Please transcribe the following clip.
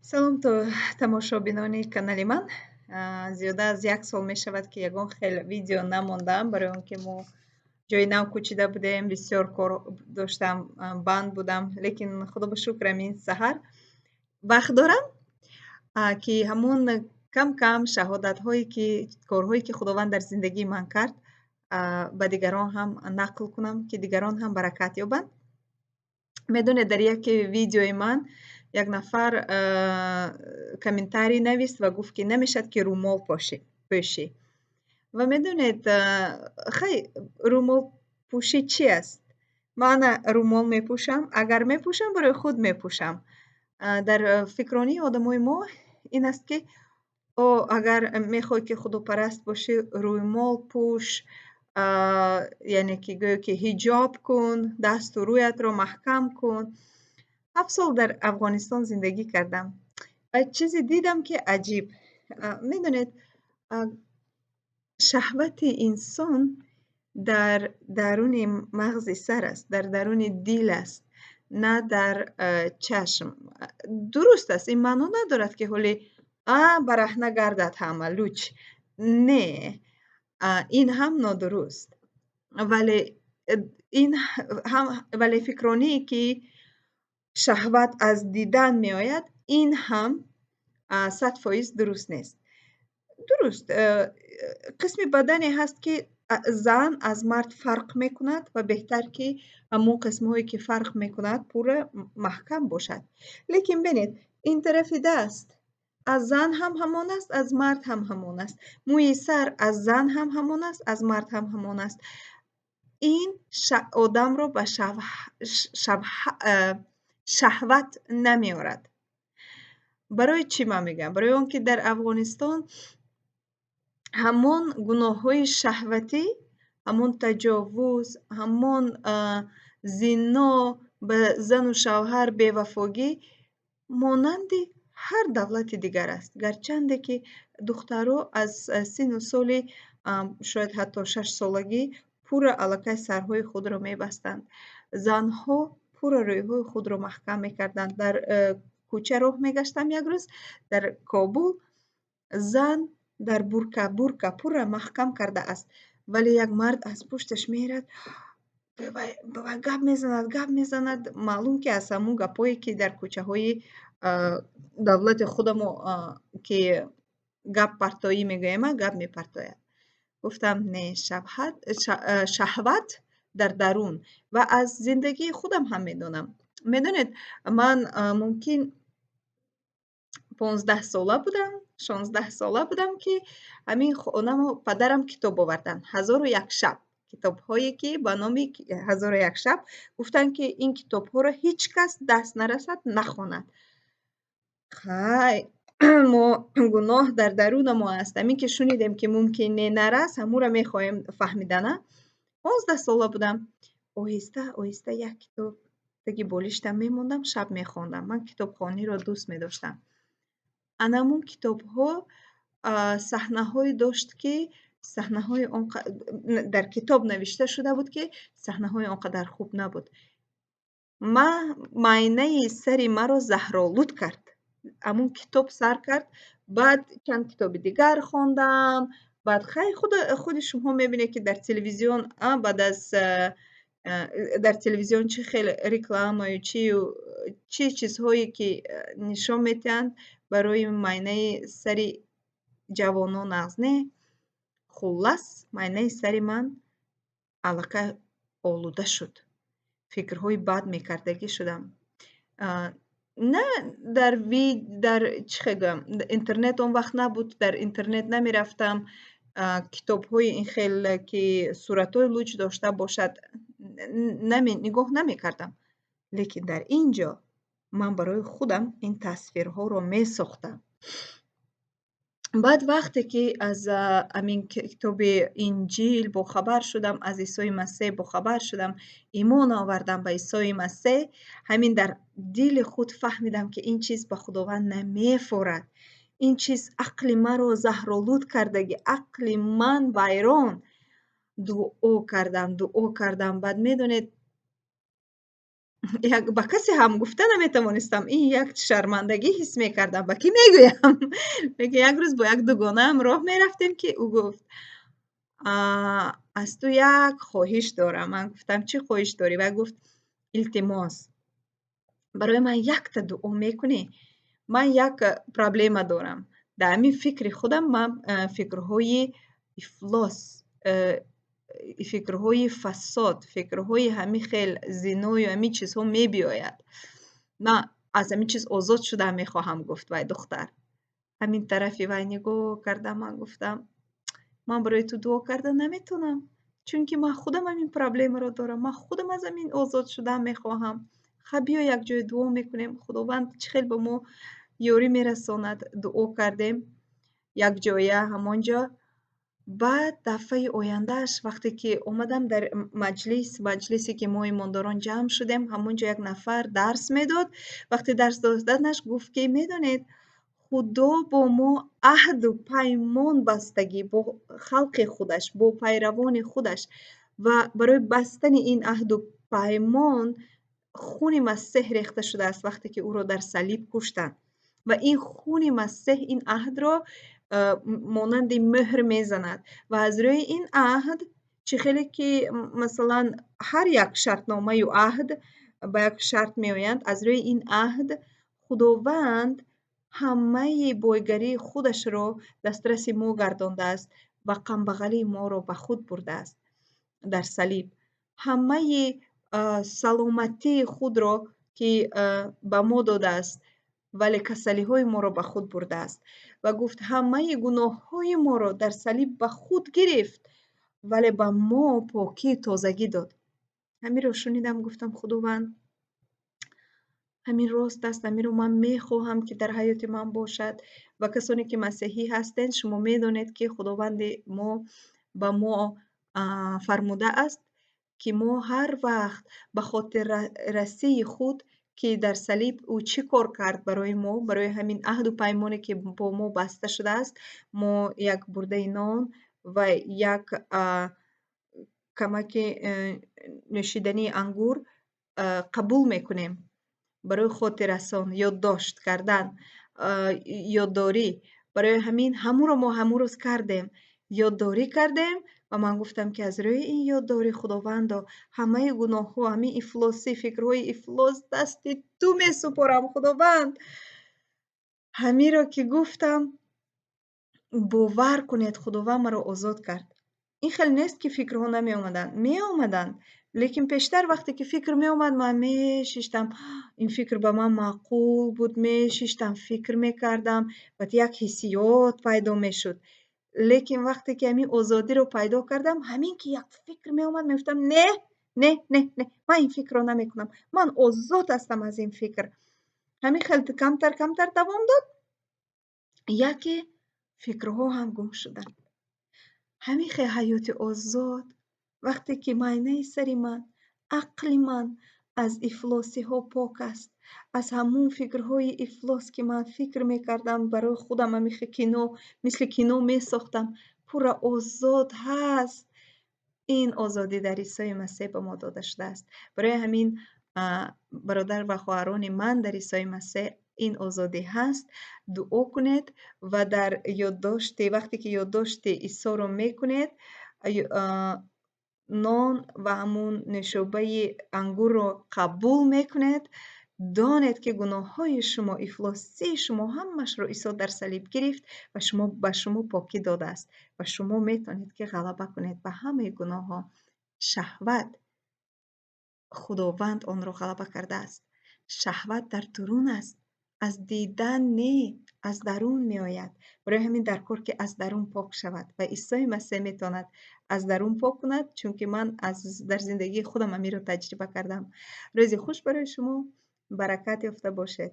Салом то тамошобинони канали ман. Зиёда аз як сол мешавад, ки ягон хел видео намондаам, барои он ки мо ҷои нав кӯчида будем, бисёр кор доштам, банд будам, лекин худо ба шукр, ин саҳар вақт дорам, ки ҳамон кам кам шаҳодатҳое ки корҳое ки Худованд дар зиндагии ман кард, ба дигарон ҳам нақл кунам, ки дигарон ҳам баракат ёбанд. Медонед, дар яке видеои ман як нафар комментарий навист ва гуфт, ки намешавад, ки рӯмол пӯшӣ. Ва медонед, хай, рӯмолпӯшӣ чи аст? Ман ана рӯмол мепӯшам, агар мепӯшам, барои худ мепӯшам. Дар фикронии одамои мо ин аст, ки о, агар мехоҳӣ, ки худопараст бошӣ, рӯмол пӯш, яъне ки гӯё ки ҳиҷоб кун, дасту рӯятро маҳкам кун. 7 сол дар Афғонистон зиндагӣ кардам ва чизе дидам, ки аҷиб. Медонед, шаҳвати инсон дар даруни мағзи сар аст, дар даруни дил аст, на дар чашм. Дуруст аст, ин маъно надорад, ки ҳоли бараҳна гардад ҳама луч. Не, ин ҳам нодуруст, вале ин ҳам, вале фикроние, ки шаҳват аз дидан меояд, ин ҳам 100% дуруст нест. Дуруст, қисми бадане ҳаст, ки зан аз мард фарқ мекунад, ва беҳтар, ки ҳамон қисмҳое, ки фарқ мекунад, пурра маҳкам бошад. Лекин бинед, ин тарафи даст аз зан ҳам ҳамон аст, аз мард ҳам ҳамон аст. Мӯи сар аз зан ҳам ҳамон аст, аз мард ҳам ҳамон аст. Ин одамро ба шаҳват намеорад. Барои чӣ ман мегӯям? Барои он ки дар Афғонистон ҳамон гуноҳҳои шаҳватӣ, ҳамон таҷовуз, ҳамон зино, ба зану шавҳар бевафогӣ монанди ҳар давлати дигар аст. Гарчанде ки духтаро аз синну соли шояд ҳатто 6-солагӣ пурра аллакай сарҳои худро мебастанд. Занҳо пурра рӯйҳои худро маҳкам мекарданд. Дар кӯча роҳ мегаштам як рӯз дар Кобул, зан дар бурка пурра маҳкам кардааст, вале як мард аз пушташ мерад, ба вай гап мезанад, гап мезанад. Маълум, ки аз ҳамун гапҳое, ки дар кӯчаҳои давлати худамо, ки гап партоӣ мегӯем, гап мепартояд. Гуфтам: не, шаҳват дар дарун. Ва аз зиндагии худам ҳам медонам. Медонед, ман мумкин 15-сола будам, 16-сола будам, ки ҳамин хонамо падарам китоб оварданд, «Ҳазору як шаб», китобҳое, ки ба номи «Ҳазору як шаб». Гуфтанд, ки ин китобҳоро ҳеҷ кас даст нарасад, нахонад. Хай, мо гуноҳ дар дарунамо аст. Ҳамин ки шунидем, ки мумкин не нарас, ҳамуро мехоҳем фаҳмидана. 15-сола будам. Оҳиста оҳиста як китоб таги болиштам мемондам, шаб мехондам. Ман китобхониро дӯст медоштам. Анамун китобҳо саҳнаҳое дошт, ки саҳнаҳои дар китоб навишта шуда буд, ки саҳнаҳои он қадар хуб набуд. Майнаи сари маро заҳролуд кард ҳамун китоб. Сар кард, баъд чанд китоби дигар хондам. Баъд хай, худи шумо мебинед, ки дар телевизион, баъд аз дар телевизион чӣ хел рекламаю чию чӣ чизҳое ки нишон медиҳанд, барои майнаи сари ҷавонон нағз не. Хуллас, майнаи сари ман аллакай олуда шуд, фикрҳои бад мекардагӣ шудам. На дар чӣ хел гӯям, интернет он вақт набуд, дар интернет намерафтам, китобҳои ин хел, ки суратҳои луч дошта бошад, нигоҳ намекардам. Лекин дар ин ҷо ман барои худам ин тасвирҳоро месохтам. Баъд вақте ки аз ҳамин китоби Инҷил бохабар шудам, аз Исои Масеҳ бохабар шудам, имон овардам ба Исои Масеҳ, ҳамин дар дили худ фаҳмидам, ки ин чиз ба Худованд намефорад. Ин чиз ақли маро заҳролуд кардагӣ, ақли ман вайрон. Дуо кардам, дуо кардам. Баъд медонед, Як ба касе ҳам гуфта наметавонистам. Ин як шармандагӣ ҳис мекардам. Ба кӣ мегӯям? Лекин як рӯз бо як дугонаам роҳ мерафтем, ки ӯ гуфт: «Аз ту як хоҳиш дорам». Ман гуфтам: «Чӣ хоҳиш дорӣ?» Вай гуфт: «Илтимос, барои ман якта дуо мекунӣ? Ман як проблема дорам. Дар ҳамин фикри худам ман фикрҳои ифлос, фикрҳои фасод, фикрҳои ҳамин хел зиною ҳамин чизҳо мебиёяд. Ман аз ҳамин чиз озод шудан мехоҳам», гуфт вай духтар. Ҳамин тарафи вай нигоҳ кардам, ман гуфтам: «Ман барои ту дуо карда наметавонам, чунки ман худам ҳамин проблемаро дорам, ман худам аз ҳамин озод шудан мехоҳам. Ха, биё, якҷоя дуо мекунем, Худованд чӣ хел ба мо ёрӣ мерасонад». Дуо кардем якҷоя ҳамон ҷо. Баъд дафъаи ояндааш, вақте ки омадам дар маҷлис, маҷлисе ки мо имондорон ҷамъ шудем, ҳамон ҷо як нафар дарс медод. Вақте дарс доданаш гуфт, ки медонед, Худо бо мо аҳду паймон бастагӣ, бо халқи худаш, бо пайравони худаш, ва барои бастани ин аҳду паймон хуни Масеҳ рехта шудааст, вақте ки ӯро дар салиб куштанд, ва ин хуни Масеҳ ин аҳдро монанди мӯҳр мезанад. Ва аз рӯи ин аҳд, чӣ хеле ки, масалан, ҳар як шартномаю аҳд ба як шарт меоянд, аз рӯи ин аҳд Худованд ҳамаи бойгарии худашро дастраси мо гардондааст ва камбағалии моро ба худ бурдааст дар салиб, ҳамаи саломатии худро, ки ба мо додааст, вале касалиҳои моро ба худ бурдааст. Ва гуфт, ҳамаи гуноҳҳои моро дар салиб ба худ гирифт, вале ба мо покию тозагӣ дод. Ҳаминро шунидам, гуфтам: «Худованд, ҳамин рост аст, ҳаминро ман мехоҳам, ки дар ҳаёти ман бошад». Ва касоне ки масеҳӣ ҳастед, шумо медонед, ки Худованди мо ба мо фармудааст, ки мо ҳар вақт ба хотиррасии худ, ки дар салиб ӯ чӣ кор кард барои мо, барои ҳамин аҳду паймоне, ки бо мо баста шудааст, мо як бурдаи нон ва як камаки нӯшидании ангур қабул мекунем барои хотиррасон, ёддошт кардан, ёддорӣ. Барои ҳамин ҳамуро мо ҳамун рӯз кардем, ёддорӣ кардем. Ва ман гуфтам, ки аз рӯи ин ёддорӣ, Худовандо, ҳамаи гуноҳҳо, ҳамин ифлосӣ, фикрҳои ифлос дасти ту месупорам, Худованд. Ҳаминро ки гуфтам, бовар кунед, Худованд маро озод кард. Ин хел нест, ки фикрҳо намеомаданд, меомаданд, лекин пештар вақте ки фикр меомад, ман мешиштам, ин фикр ба ман маъқул буд, мешиштам, фикр мекардам, баъд як ҳиссиёт пайдо мешуд. Лекин вақте ки ҳамин озодиро пайдо кардам, ҳамин ки як фикр меомад, мегуфтам: «Не, не, не, не, ман ин фикрро намекунам, ман озод ҳастам аз ин фикр». Ҳамин хел камтар камтар давом дод, яке фикрҳо ҳам гум шуданд. Ҳамин хел ҳаёти озод, вақте ки майнаи сари ман, ақли ман аз ифлосиҳо пок аст, аз ҳамун фикрҳои ифлос, ки ман фикр мекардам барои худам, ҳамин хел кино, мисли кино месохтам, пурра озод ҳаст. Ин озодӣ дар Исои Масеҳ ба мо дода шудааст. Барои ҳамин, бародар ва хоҳарони ман дар Исои Масеҳ, ин озодӣ ҳаст. Дуо кунед ва дар ёддошти, вақте ки ёддошти Исоро мекунед, нон ва ҳамун нӯшобаи ангурро қабул мекунед, донед, ки гуноҳҳои шумо, ифлосии шумо, ҳамаашро Исо дар салиб гирифт ва шумо ба шумо покӣ додааст ва шумо метавонед, ки ғалаба кунед ба ҳамаи гуноҳҳо. Шаҳват, Худованд онро ғалаба кардааст. Шаҳват дар дарун аст, аз дидан не, аз дарун меояд. Барои ҳамин дар кор, ки аз дарун пок шавад, ва Исои Масеҳ метавонад аз дарун пок кунад, чунки ман аз дар зиндагии худам ҳаминро таҷриба кардам. Рӯзи хуш барои шумо, баракат ёфта бошед.